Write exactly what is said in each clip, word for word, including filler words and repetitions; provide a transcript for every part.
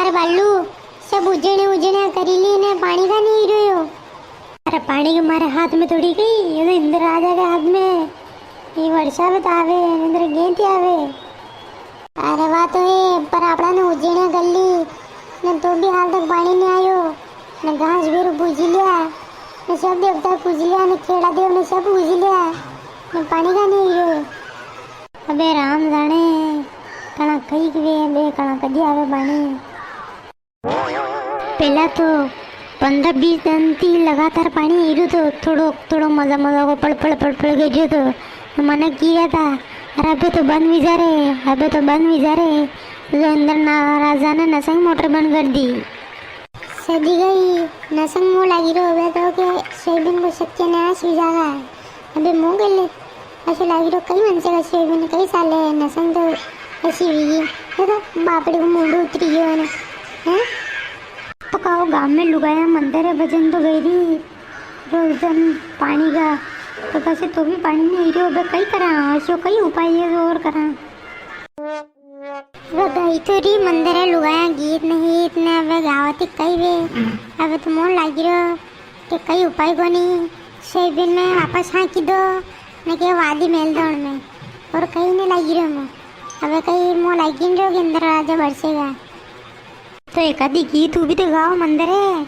अरे बालू, सब उजणे उजणे करी ली ने, पाणी का नी अई रियो? अरे पाणी के मारे हाथ में थोड़ी गई, ये तो इंद्र राजा के हाथ में। ये वर्षा भी तो आवे, इंद्र गेंती आवे। अरे वा तो है, पर आपणा ने उजणे कर ली ने, तो भी हाल तक पाणी नी आयो। ने घास भी पूजी लिया, ने सब देवता पूजी लिया, ने खेड़ा देव ने सब पूजी लिया, ने पाणी का नी अई रियो। अबे राम जाणे, कणा कई वे, अबे कणा कदी आवे पाणी। पेला तो पन्द्रह बीस दन ती लगातार पाणी अई रियो तो, थोड़ो, थोड़ो मजा, मजा को पड़, पड़, पड़, पड़ गई जो तो। मने किया था, अरे अबे तो बंद वी जा रे, अबे तो बंद वी जा रे। जो इंद्र ना-, राजा ने नसंग मोटर बंद कर दी। सदी गई, नसंग मो लागी रो, अबे तो के सोयाबीन को सत्यानाश वी जागा है। अबे मो गले, ऐसे लागी रो कई मन से का सोयाबीन कई साले नसंग तो ऐसी वी गई। ये तो बापड़ी को मुंडो उतरी गयो ने। हैं? तो काओ गाम में लुगाया मंदिर है, भजन तो गई री, रोज दन पाणी का, तो कसे तो भी पाणी नी अई रियो, अबे कई करा, ऐसो कई उपाय है और करा। वे गई तो री मंदिर है, लुगाया गीत ने हीत ने अबे गावती कई वे। अबे तो मोन लागी रो के कई उपाय कोनी, सोयाबीन में वापस हाँकी दो, ने के वादी मेल दो उनमें, और कई नी लागी रो मो। अबे कई मो लागी नी रो के इंद्र राजा बरसेगा। तो एक आधी गीत तू भी तो गाओ मंदिर है,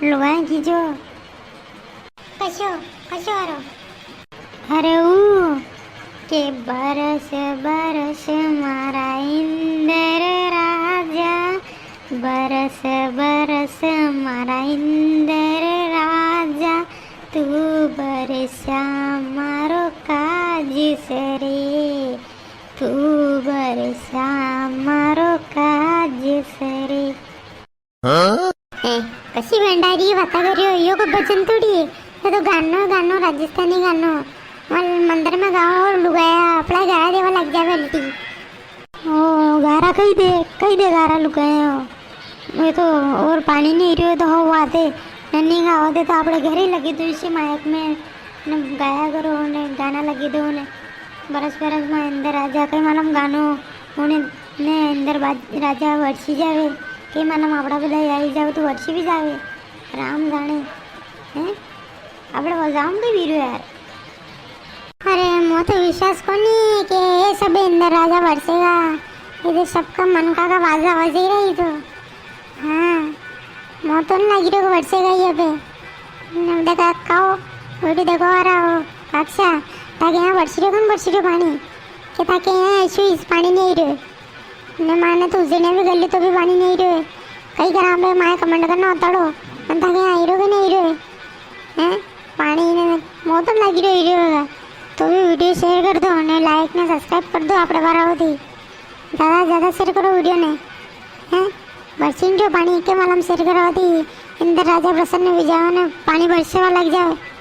लुगाया की जो। कशो, कशो आरो। अरे ऊ के बरस बरस मारा इंदर राजा, बरस बरस मारा इंदर राजा, तू बरसा मारो काज सरे, तू बरसा मारो काज सरे। हाँ? ए, कसी भंडारी बाता कर रियो, यो को भजन थोड़ी है, यो तो गानो, गानो, राजस्थानी गानो। मल-, मंदिर में गाओ और लुगाया आपड़ा गारा देवा लग जावे उल्टी। ओ, गारा कई दे, कई दे गारा लुगाया हो। ये तो और पाणी नी रियो तो हो वाते, नन्नी गावा दे तो आपड़े घरे लगी दो इसी माइक में, ने गाया करो, ने गाना लगी दो ने। बरस बरस में इंदर राजा कई मालूम गानो, उन्हें ने इंदर बाज-, राजा वरसी जावे, के मालूम आपड़ा बधाई आई जावे तो वरसी भी जावे, राम जाणे, हैं? आपड़े वजाम भी वीरो यार। अरे, मो तो विश्वास कोनी के ये सब इंदर राजा वरसेगा, ये तो सबका मन का, का बाजा बजी रही तो। हाँ, मो तो नी लागी रियो के वरसेगा ये अबे। ने देखा काओ, वीडियो देखो आ रहा हो, काक्षा, ताके यहाँ वरसी रियो, कौन वरसी रियो पाणी? के ताके यहाँ ऐसो इस पाणी नी रियो। ने माने तो उजड़िया भी गली तो भी पाणी नी रियो। कई करा बे, माए कमेंट करना उताड़ो, अन ताके यहाँ आई रियो के नी रियो? हैं? पाणी ने मो तो लागी रियो, रियो होगा। तो भी वीडियो शेयर कर दो, ने लाइक ने सब्सक्राइब कर दो, आपड़े बारा होती। ज्यादा, ज्यादा शेयर करो वीडियो ने। हैं? बरसिन जो पाणी के मालूम शेयर करो होती। इंदर राजा प्रसन्न वी जावे ने पाणी बरसवा लग जावे।